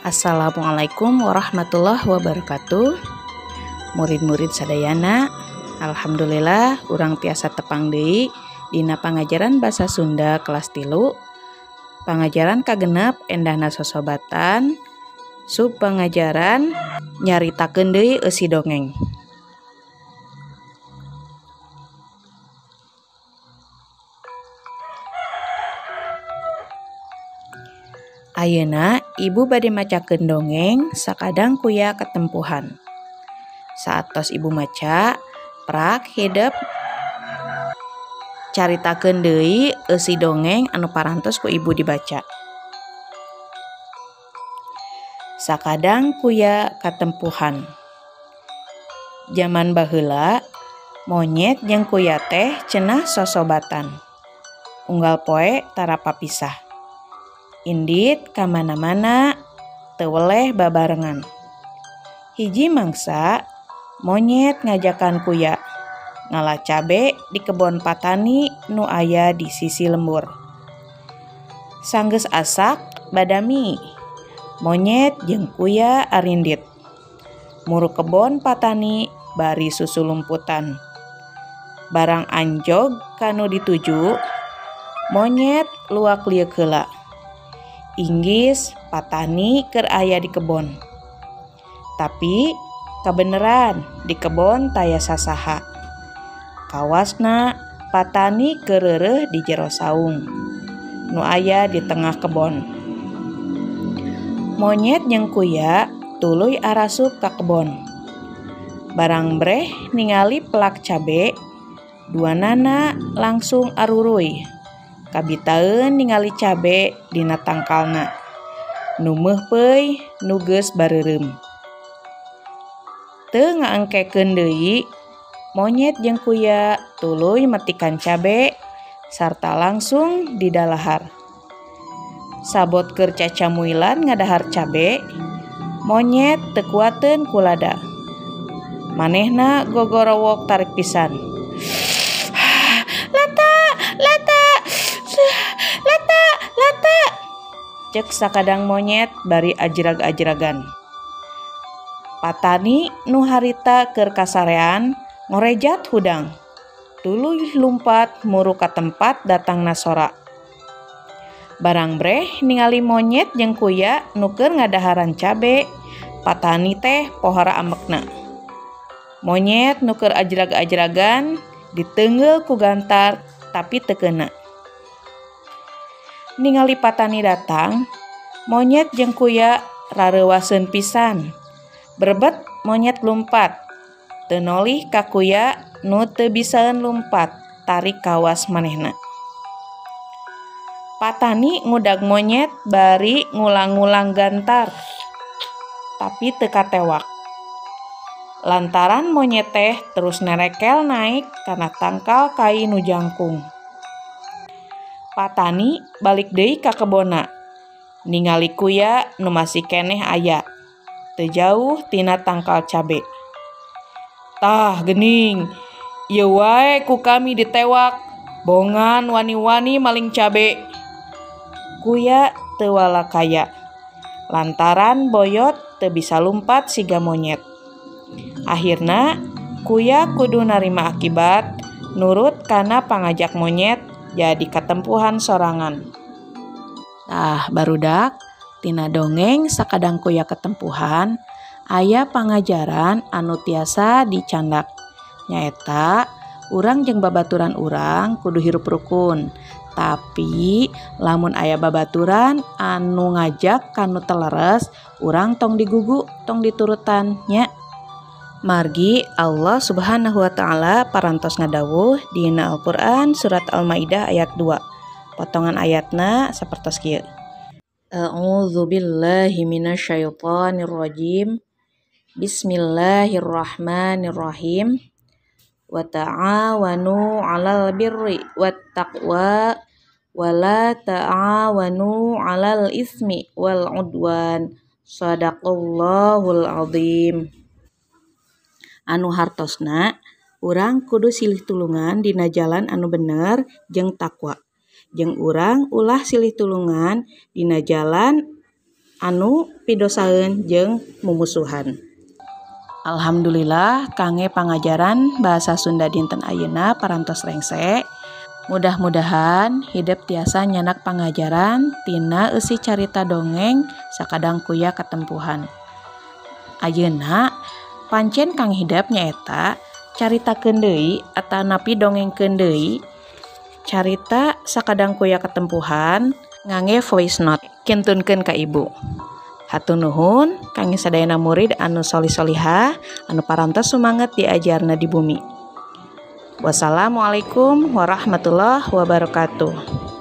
Assalamualaikum warahmatullahi wabarakatuh. Murid-murid sadayana, alhamdulillah urang tiasa tepang deui dina pangajaran basa Sunda kelas 3. Pangajaran kagenep endahna sosobatan, sub pangajaran nyaritakeun deui eusi dongeng. Ayeuna ibu bade macakeun dongeng sakadang kuya katempuhan. Saatos ibu maca, prak hidep caritakeun deui eusi dongeng anu parantos ku ibu dibaca. Sakadang kuya katempuhan. Jaman baheula, monyet jeung kuya teh cenah sosobatan. Unggal poe tara papisah. Indit kamana-mana teu weleh babarengan. Hiji mangsa, monyet ngajakan kuya ngala cabe di kebon patani nu aya di sisi lembur. Sanggeus asak badami, monyet jeung kuya arindit. Muru kebon patani bari susulumputan. Barang anjog kanu dituju, monyet luak lieuk heula. Inggis patani keur aya di kebon. Tapi kabeneran di kebon taya sasaha. Kawasna patani kereureuh di jero saung nu aya di tengah kebon. Monyet jeung kuya tuluy arasup ka kebon. Barang breh ningali pelak cabe, duanana langsung aruruy. Kabitaeun ningali cabe dina tangkalna. Nu meuhpeuy nu geus bareureum. Teu ngaengkekeun deui, monyet jeung kuya tuluy metikan cabe sarta langsung didalahar. Sabot keur cacamuilan ngadahar cabe, monyet teu kuateun ku lada. Manehna gogorowok tarik pisan. Lata, lata, lata, lata. Cek sakadang monyet bari ajrag-ajragan. Patani nu harita keur kasarean ngorejat hudang. Tuluy lumpat muru ka tempat datangna sora. Barang breh ningali monyet jeung kuya nu keur ngadaharan cabe, patani teh pohara ambekna. Monyet nu keur ajrag-ajragan diteungeul ku gantar tapi teu keuna. Ningali patani datang, monyet jeung kuya rareuwaseun pisan. Berebet monyet lumpat, teu nolih ka kuya nu teu bisaeun lumpat, tarik kawas manehna. Patani ngudag monyet bari ngulang-ngulang gantar, tapi teu katewak. Lantaran monyet teh terus nerekel naik kana tangkal kai nu jangkung. Patani balik deui ka kebonna, ningali kuya nu masih keneh aya, teu jauh tina tangkal cabe. Tah geuning, ieu wae ku kami ditewak, bongan wani-wani maling cabe. Kuya teu walakaya, lantaran boyot teu bisa lumpat siga monyet. Akhirna, kuya kudu narima akibat, nurut kana pangajak monyet jadi katempuhan sorangan. Tah barudak, tina dongeng sakadang kuya ketempuhan, aya pangajaran anu tiasa dicandak. Nyaeta, urang jeung babaturan urang kudu hirup rukun. Tapi lamun aya babaturan anu ngajak kanu teleres, urang tong digugu, tong diturutan nya. Margi Allah Subhanahu wa ta'ala parantos ngadawuh dina Al-Qur'an surat Al-Maidah ayat 2. Potongan ayatna sapertos kieu. A'udzu billahi minasyaitonir rajim. Bismillahirrahmanirrahim. Wa ta'awanu 'alal birri wat taqwa wa la ta'awanu 'alal ismi wal 'udwan. Shadaqallahul azim. Anu hartosna urang kudu silih tulungan dina jalan anu bener jeung takwa. Jeung urang ulah silih tulungan dina jalan anu pidosaeun jeung mumusuhan. Alhamdulillah kangge pangajaran bahasa Sunda dinten ayeuna parantos rengse. Mudah-mudahan hidep tiasa nyanak pangajaran tina eusi carita dongeng Sakadang Kuya Katempuhan. Ayeuna pancen Kang Hidep nyaeta caritakeun deui atanapi dongengkeun deui carita Sakadang Kuya Katempuhan ngangge voice note kintunkeun ka ibu. Hatur nuhun kangge sadayana murid anu solih-solihah anu parantos sumanget diajarna di bumi. Wassalamualaikum warahmatullahi wabarakatuh.